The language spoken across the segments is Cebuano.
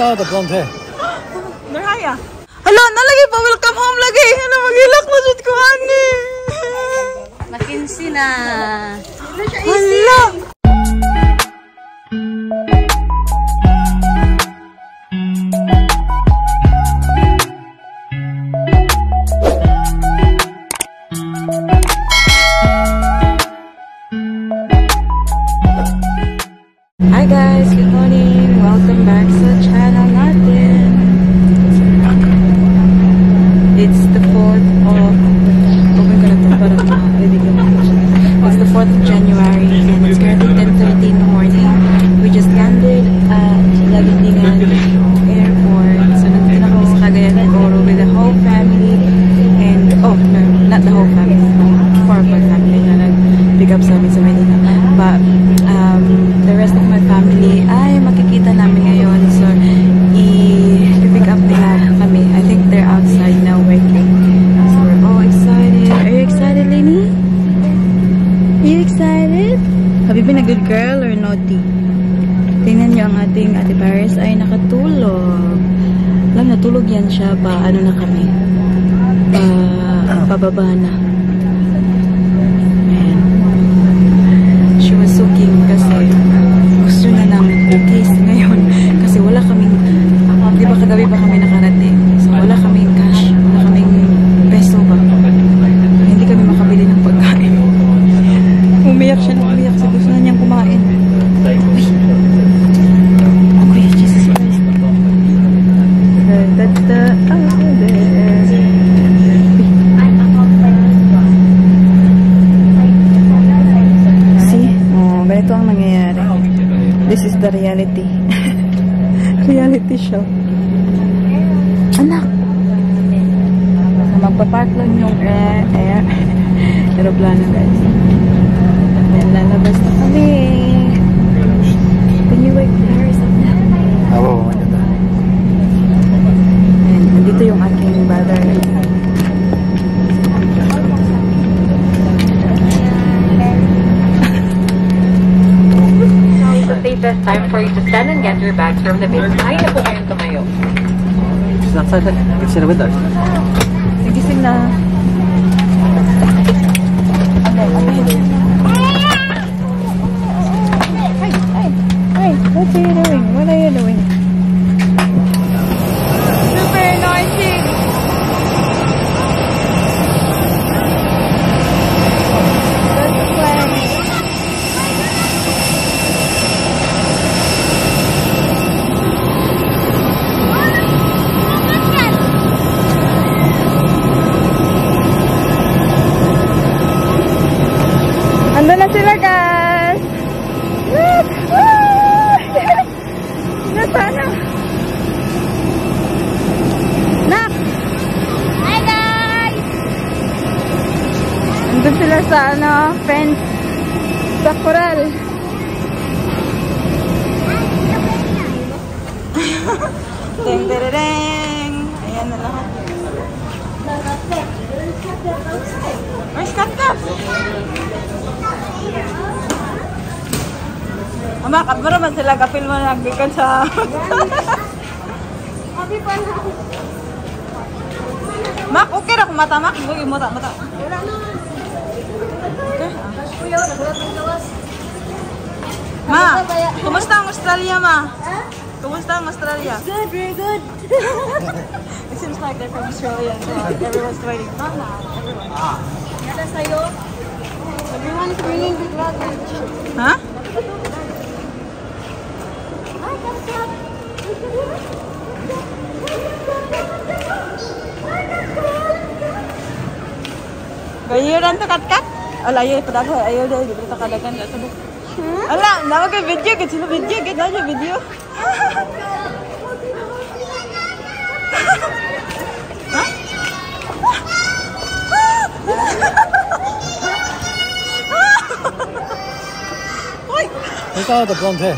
Who's the blonde hair? Nurhaya. Hala, nalagay pa. Welcome home lagi. Hala, maghilak na jud ko, ani. Makinsi na. Hala! Hi guys, good morning. Welcome back sa channel natin. It's the 4th of open ko na to para ma-video ko siya. It's the 4th of January and it's currently 10:30 in the morning. We just landed at Laguindingan Airport. So nandito na kami sa Cagayan de Oro with the whole family and oh no, not the whole family. Four of my family na nag-pick up sa amin sa Manila. But the rest of my family ay makikita namin ngayon. So i-pick up nila kami. I think they're outside now waiting. So we're all excited. Are you excited, Lenny? Are you excited? Have you been a good girl or naughty? Tingnan niyo ang ating Ate Paris ay nakatulog. Alam, natulog yan siya pa ano na kami. Pa pababa na. Ayan. She was sulking kasi gusto niya ng cookies ngayon. Kasi wala kaming, di ba kagabi pa kami nakarating? So wala kaming cash, wala kaming peso ba? Hindi kami makabili ng pagkain. Umiyak siya na umiyak kasi gusto na niyang kumain. Uy! Okay, Jesus Christ. Da, da, da, ah, there. See? Oh, ganito ang nangyayari. This is the reality. Reality show. Anak! Magpa-park lang yung aeroplano, guys. Then, lalabas na kami. Can you wake Paris up now? Oo, maganda. And nandito yung aking brother. It's the safest time for you to stand and get your bags from the bin. Ay na po kayong tumayo. She's outside there. It's in the window. Nagising na. Hi, hi, hi. What are you doing? What are you doing? Super noisy. That's the plan. Ando na sila, guys! Look! Ah! Nasaan na? Nak! Hi guys! Andun sila sa ano, fence. Sa coral. Ding, ding, ding! Ayan na lahat. Where's Kat-Kat? Ama, kabaro man sila kapil mo nagbikan sa Mak, okay ra kung mata, Mak. Bugi mata, mata. Okay. Ma, kumusta ang Australia, Ma? Kumusta ang Australia? Good, very good. It seems like they're from Australia, so everyone's waiting. Mama, everyone. Yata sa'yo. Everyone is bringing good luggage. Huh? Hi, Kat-Kat. Gayiran to Kat-Kat? Ala, ayaw, padago. Ayaw, ayaw, di ba kadagan? Ala, nawa kay video, gid sila video, gid na video. Ha? Uy! Who's the blonde hair?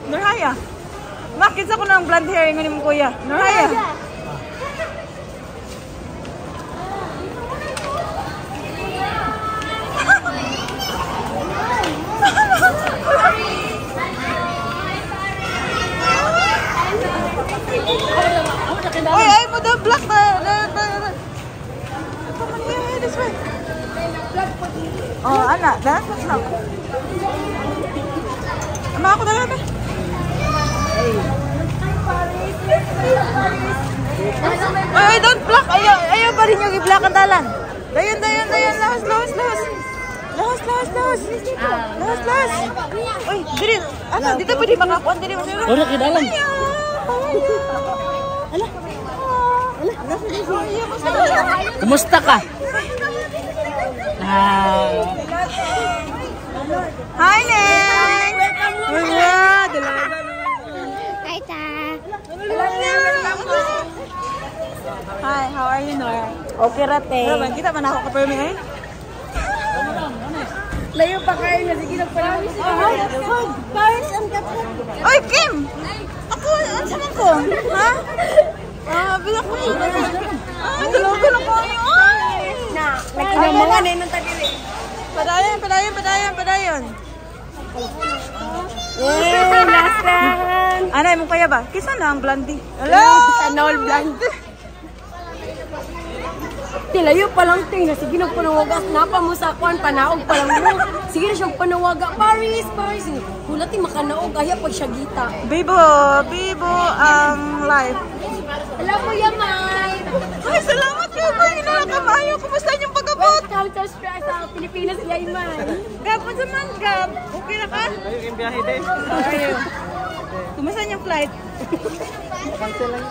Nurhaya. Makita ko na ang blonde hair ingon nimo kuya. Nurhaya. Don't block the. Come on here, here, this way. Oh, ana, that's what's up. Ama ako dala ba? Oy, oy, don't block. Ayaw, ayaw pa rin yung i-block ang dalan. Dayon, dayon, dayon. Lahos, lahos, lahos. Lahos, lahos, lahos. Lahos, lahos. Uy, diri, ano, dito pwede makakuan diri. Wala kay dalan. Ayaw. Ala. Ala. Kumusta ka? Ah. Hi, Neng! Wala, dalawa. Hi, Ta. Hi, how are you, Nor? Okay, rate. Wala ba, kita man ako ka-permi eh? Layo pa kayo na. Sige, nagpalawis. Paris ang kapat. Oy, Kim! Ako, ano sa man ko? Ha? Ah, bilak ko. Ah, dalawa ko na kayo. Ay! Nagkinamawan na yung tagili. Padayon, padayon, padayon, padayon. Eh, last round. Ano, imong kaya ba? Kisa na ang blondie. Hello! Sana all blondie. Tilayo pa lang ting na sige nagpanawaga napa mo sa kuan panaog pa lang mo. Sige na siyang panawaga Paris, Paris. Hulat ti makanaog aya pag siya gita. Bibo, Bibo ang life. Alam mo yamay. Ay, salamat kayo ko. Inakamayo. Kumusta inyong pag-abot? Welcome to Australia sa Pilipinas, Yaymay. Gab, unsa man, Gab? Okay na ka? Ayo yung biyahe day. How are you? Kumusta inyong flight? Cancel lang.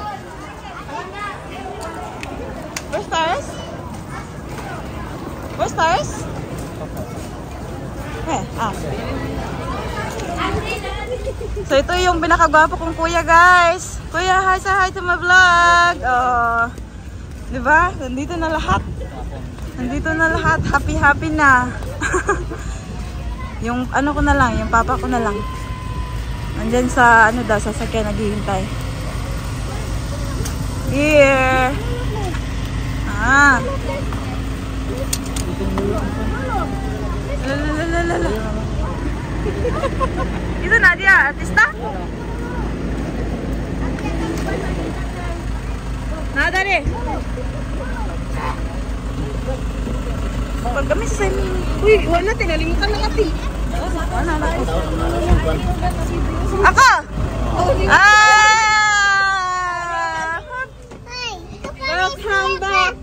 Where's Taris? Where's Taris? Eh, ah. So ito yung pinakagwapo kong kuya, guys. Kuya, hi, say hi to my vlog. Oh. 'Di ba? Nandito na lahat. Nandito na lahat. Happy happy na. Yung ano ko na lang, yung papa ko na lang. Nandyan sa ano daw, sasakyan naghihintay. Here. Ah. Lalalala. Ito Nadia, artista? Nada rin. Pag kami sa Simon. Uy, wala tinalimutan na kati. Ako! Ah! Welcome back!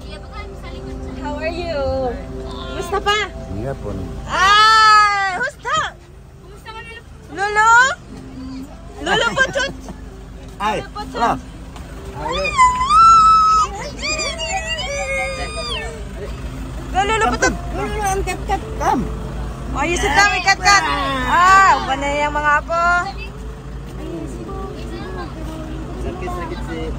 How are you? Kumusta pa? Ngapon. Ah! Who's that? Lolo? Lolo Putut? Ay, wala. Go, Lolo Putut! Lolo, ang kat-kat. Come. Oh, you sit down, kat kat. Ah, uban na yung mga apo. Sakit sakit si.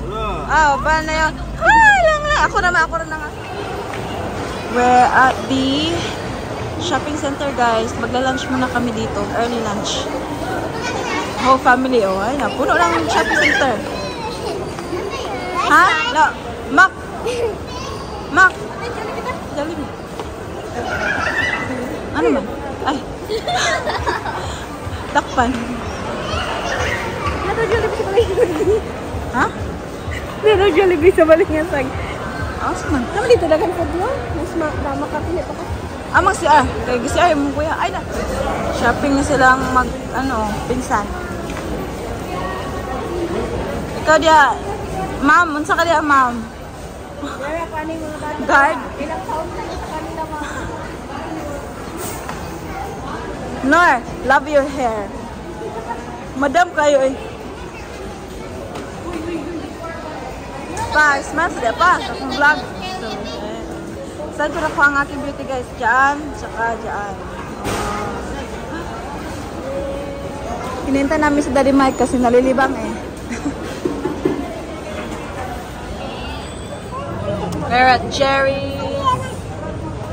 Wala. Ah, uban na yung. Hi, lang lang. Ako naman, ako rin na nga. We're at the shopping center, guys. Magla-lunch muna kami dito. Early lunch. Whole family, oh. Ay, na. Puno lang shopping center. Ha? No. Mak! Mak! Jollibee. Ano man? Ay. Takpan. Nato Jollibee sa Balingasag. Ha? Nato Jollibee sa Balingasag. Ah, saan man? Naman dito dagan food no? Mas makapili pa ka. Ah, mag si ah. Kay si ay mo kuya. Ay na. Shopping na silang mag ano, pinsan. Ikaw diya. Ma'am, unsa ka diya, ma'am? Wala pa ni mga bata. Guard. Ilang taon na sa kanila mga. Nor, love your hair. Madam kayo eh. Pa, smile sa pa. Sa akong vlog. So, eh. Saan ko nakuha ang aking beauty, guys? Diyan, tsaka diyan. Hininta namin si Daddy Mike kasi nalilibang eh. We're at Jerry's.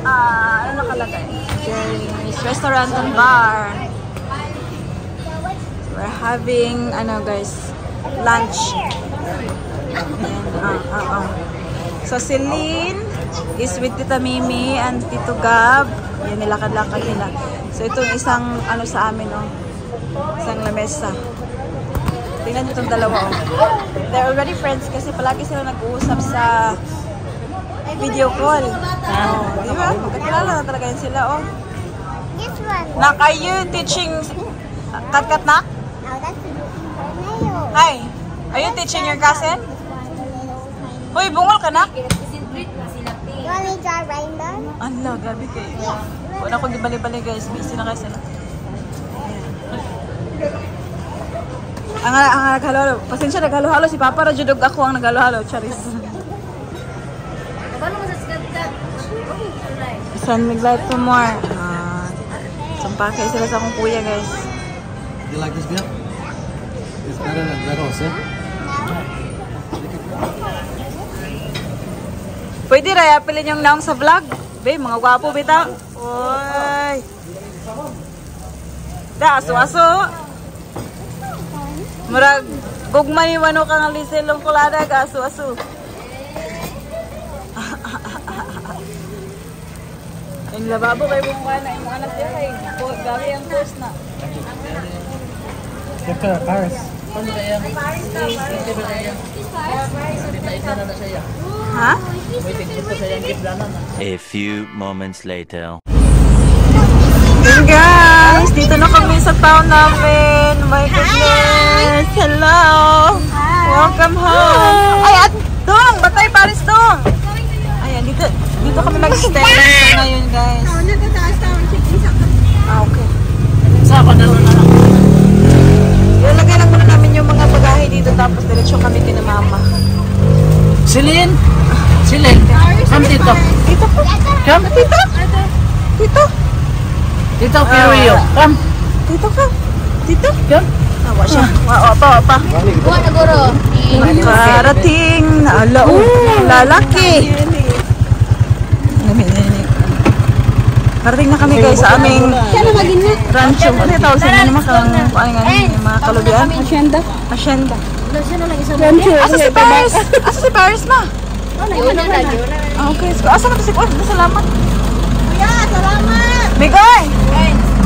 Ah, ano nakalagay? Jerry's Restaurant and Bar. So we're having, ano guys, lunch. Ayan, ah. So Celine is with Tita Mimi and Tito Gab. Yan, nilakad-lakad nila. So itong isang, ano sa amin, oh. Isang lamesa. Tingnan niyo itong dalawa, oh. They're already friends kasi palagi sila nag-uusap sa video call. Oh, di ba? Magkakilala na talaga yun sila, oh. This one. Nak, are you teaching Kat-kat, nak? Now that's looking for nail. Hi. Are you teaching your cousin? This one, the little tiny. Hoy, bungol ka, nak? You want me to draw rainbow? Ala, grabe kayo. Wala ko gibali-bali, guys. Busy na kayo sila. Ang naghalo-halo. Pasensya, naghalo-halo. Si Papa ra jud ug ako ang naghalo-halo. Charis. Send me light for more. Ah, sampakay sila sa akong kuya, guys. You like this beer? It's better than Red Horse, eh? Pwede ra pilin yung naong sa vlog. Be, mga gwapo bitaw. Oy. Da, aso-aso. Murag gugma ni mano ka nga liselong kulada ka aso-aso. Ang lababo kay mong na imong anak diya kay gabi ang course na. Paris. Ha? A few moments later. Yun guys, dito na kami sa town namin. My goodness. Hello. Welcome home. Ay, at Dong, Batay Paris Dong. Ayan, dito kami mag-stay ngayon, guys. Ah, okay. Ilalagay lang muna namin yung mga bagahe dito tapos diretso kami kina mama. Celine! Celine! Come dito. Dito po. Come. Dito. Dito. Dito, Rio. Come. Dito ka. Dito. Come. Awa siya. Wa pa, pa. Nakarating na ala, oh, lalaki. Narating na kami, guys, sa aming rancho. Ano yung tawag sa inyo naman? Ano nga yung mga kalubian? Hacienda. Hacienda. Asa si Paris? Asa si Paris, ma? Ah, okay. Asa na to si Kuan? Salamat. Kuya, salamat! Migoy!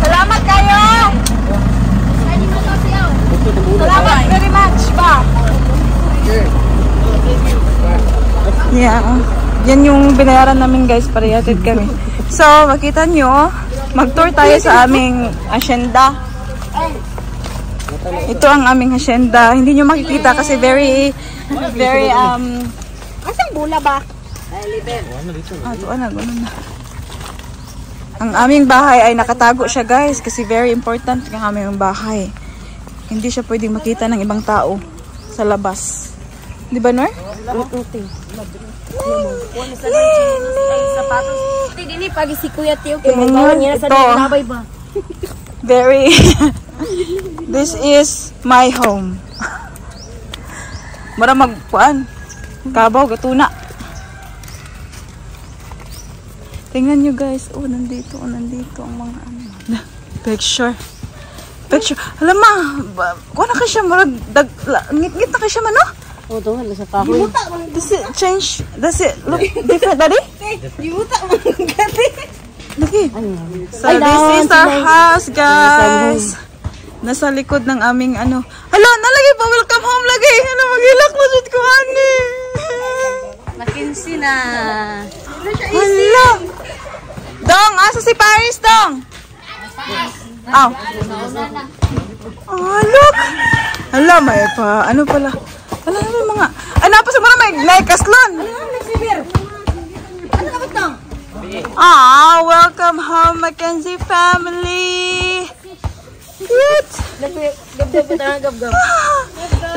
Salamat kayo! Salamat very much, ba? Yeah. Yan yung binayaran namin, guys, para ihatid kami. So, makita nyo, mag-tour tayo sa aming hacienda. Ito ang aming hacienda. Hindi nyo makikita kasi very, very, Asang bula ba? Ah, ito na, ganun na. Ang aming bahay ay nakatago siya, guys, kasi very important ang aming bahay. Hindi siya pwedeng makita ng ibang tao sa labas. Di ba, Nor? Dini pagi si Kuya Tio kay magawa niya sa labay ba? Very. This is my home. Mara magkuan. Kabaw gatuna. Tingnan nyo, guys. Oh, nandito. Oh, nandito ang mga ano. Picture. Picture. Alam ma, kuha na kayo siya. Murag, ngit-ngit na kayo siya man, no? Oh, doon sa kahoy. Does it change? Does it look different, daddy? Yimuta man gati. Lagi. So, this is our house, guys. Nasa likod ng aming ano. Hala, nalagay pa. Welcome home lagi. Hala, maghilak na jud ko, ani. Makinsi na. Hala. Dong, asa si Paris, Dong? Aw. Oh, look. Hala, may pa. Ano pala? Hala, may mga. Ay, napa sa mga may kaslon. Ano ka ba to? Ah, welcome home, Mackenzie family. Cute.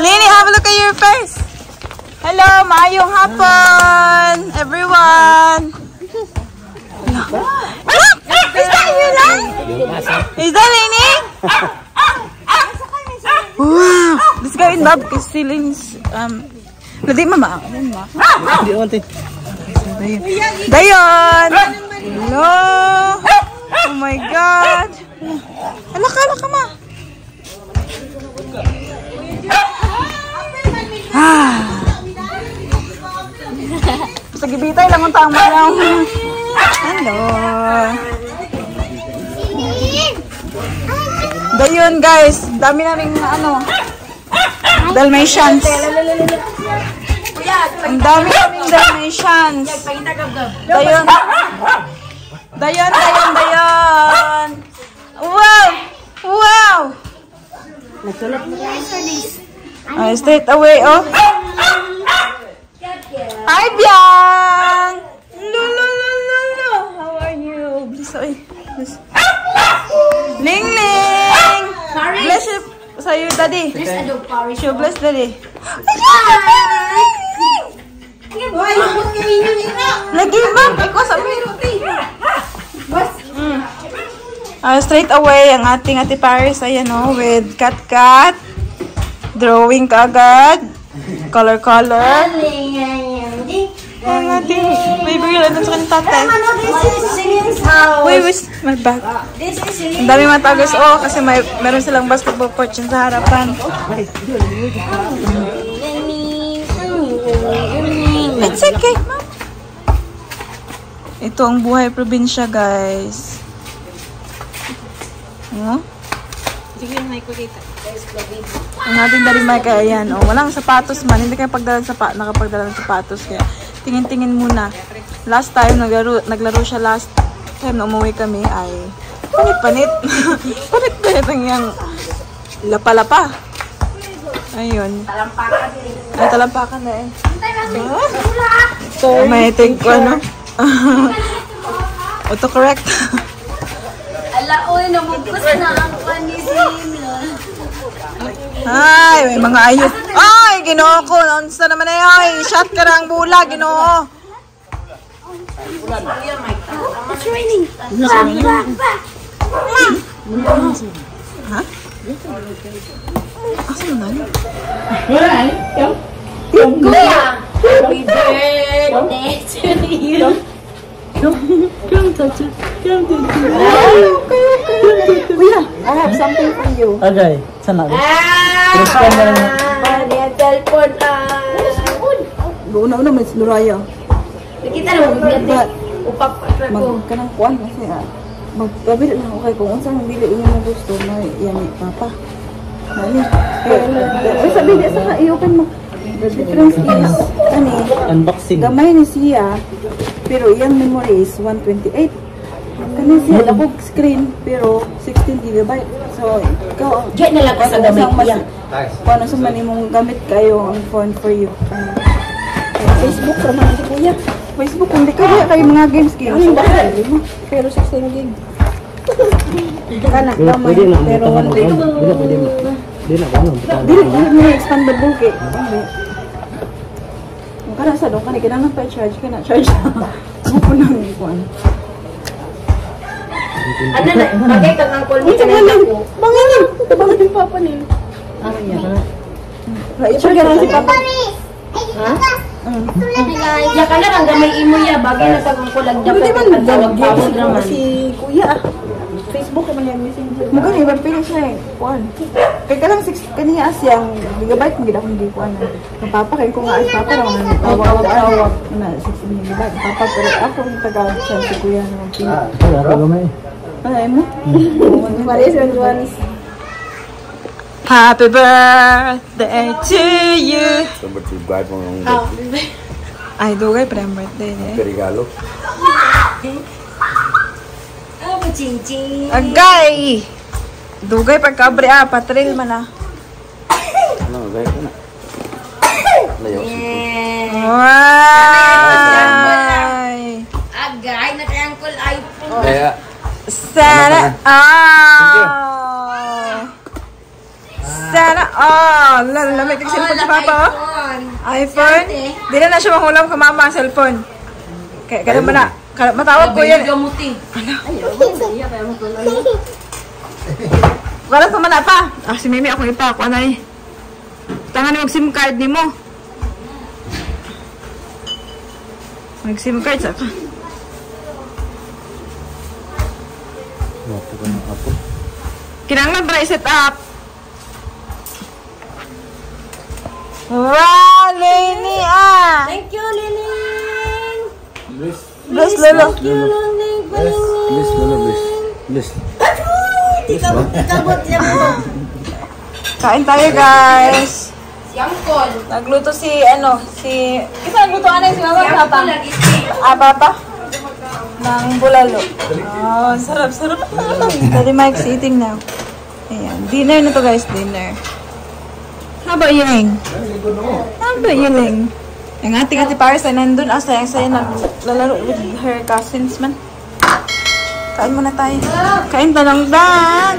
Lini, have a look at your face. Hello, maayong hapon, everyone. Look, is that you, Lan? Is that Lini? Wow. Let's go in, Bob, kasi Lini's, Ladi, mama. Dayon! Hello! Oh my God! Alaka, alaka, ma! Ah! Sa gibitay lang ang tama lang. Hello! Dayon, guys! Dami naming ano. Dalmatians. Ang dami kaming Dalmatians. Dayon. Dayon, dayon, dayon. Wow! Wow! Ay, straight away, oh. Hi, Biang! Lulu, lulu, lulu. How are you? Bless, oy. Bless. Ling Ling! Bless you sa'yo, Daddy. Show bless, Daddy. Lagi ba? Ikaw sa straight away, ang ating Ate Paris, ayan o, with cat cat. Drawing kaagad. Color color. Ang ating baby girl, andun sa kanyang tatay. This is Celine's house. Wait, wait, my bag. This is Celine. Ang dami mga tagos, oh, kasi may, meron silang basketball court dyan sa harapan. It's okay, ma'am. Ito ang buhay probinsya, guys. Oh? Ang ating Daddy Mike, ayan, oh, walang sapatos man. Hindi kayo pagdala ng nakapagdala ng sapatos. Kaya, tingin-tingin muna. Last time, naglaro siya last time na umuwi kami ay panit-panit. Panit-panit ang iyang lapa-lapa. Ayun. Ay, talampakan na eh. Huh? May think ko, ano? Autocorrect. Ala, oy, namugkos na ang panislim. Ay, may mga ayot. Ay, Ginoo ko. Unsa naman eh. Ay, shot ka na ang bula, Ginoo. It's raining. Back, back, back. Ha? Asa naman? Kuya! Happy birthday to you. Kuya, I have something for you. Okay, sana. Respond na lang. Ah, cellphone ah. Una-una, may Luraya. Nakita na mo, bigyan upak pa ko. Mag kanang kuan kasi magpabili lang ako kay kung unsa ang dili inyo mo gusto may yan ni papa. Nani? Ay sabi di sa i-open mo. The difference is ani Unboxing. Gamay ni siya pero iyang memory is 128. Kani siya dakog screen pero 16 GB. So ikaw Diyan na lang ko sa gamay mas kuya. Kung ano sa man imong gamit kayo ang phone for you. Facebook ra man si kuya. Facebook kung di ka diya kayo mga games kayo. Ano ba? Pero 16 gig. Kana gamay Pwede na pero mo 128. Dili pwede mo. Dili na ano. Dili dili ni expandable kay. Kung kana sa dong kani kinahanglan pa charge kana charge. Mo po nang ikuan. Ano na, bagay kang angkol mo kanina ko. Bangin! Tabang din papa ni. I-charge na si papa. Ya ka na ang gamay imo ya, bagay na kang angkol ang Hindi dapat man ang tawag-tawag raman. Si kuya. Facebook naman yung messenger. Mukha na ibang pili siya eh. Kuan. Kaya ka lang 6 kaniya siyang gigabyte mo gid akong gi kuan. Ang papa kay ko nga ay papa ra man tawag-tawag na 6 gigabyte. Papa pero ako ang taga siya si kuya na magpili. Wala ko gamay. Ano mo? Pares ang Juanis. Happy birthday to you. Ay, dugay pa ang birthday niya. Regalo. Oh, ching-ching. Agay! Dugay pagkabre ah, patril man ah. Ano, gaya ko na. Layo. Wow! Agay na kay angkol iPhone. Kaya, Sana all! Sana all! Lamig ang cellphone si Papa oh. iPhone? Di na na siya mahulam ka mama ang cellphone. Kaya kada man na, matawag ko yan. Gamuti. Wala pa man na pa. Ah, si Mimi ako ipa. Ako anay. Tangan ni mag SIM card ni mo. Mag SIM card sa ka. Kinahanglan pa na i-set up. Wow, Lenny ah. Thank you, Liling. Bless. Bless lolo. Thank you, Liling. Bless. Bless, lolo, bless. Bless. Tikabot, tikabot niya mo. Kain tayo, guys. Nagluto si, ano, si... Kinsa nagluto ano si mama, papa? Ah, papa? Ng bulalo. Oh, sarap, sarap. Daddy Mike's eating now. Ayan. Dinner na to, guys, dinner. How about you, Ling? How about you, Ling? Ang ating Ate Paris ay nandun. Ah, sayang-saya naglalaro with her cousins man. Kain muna tayo. Kain ta lang da.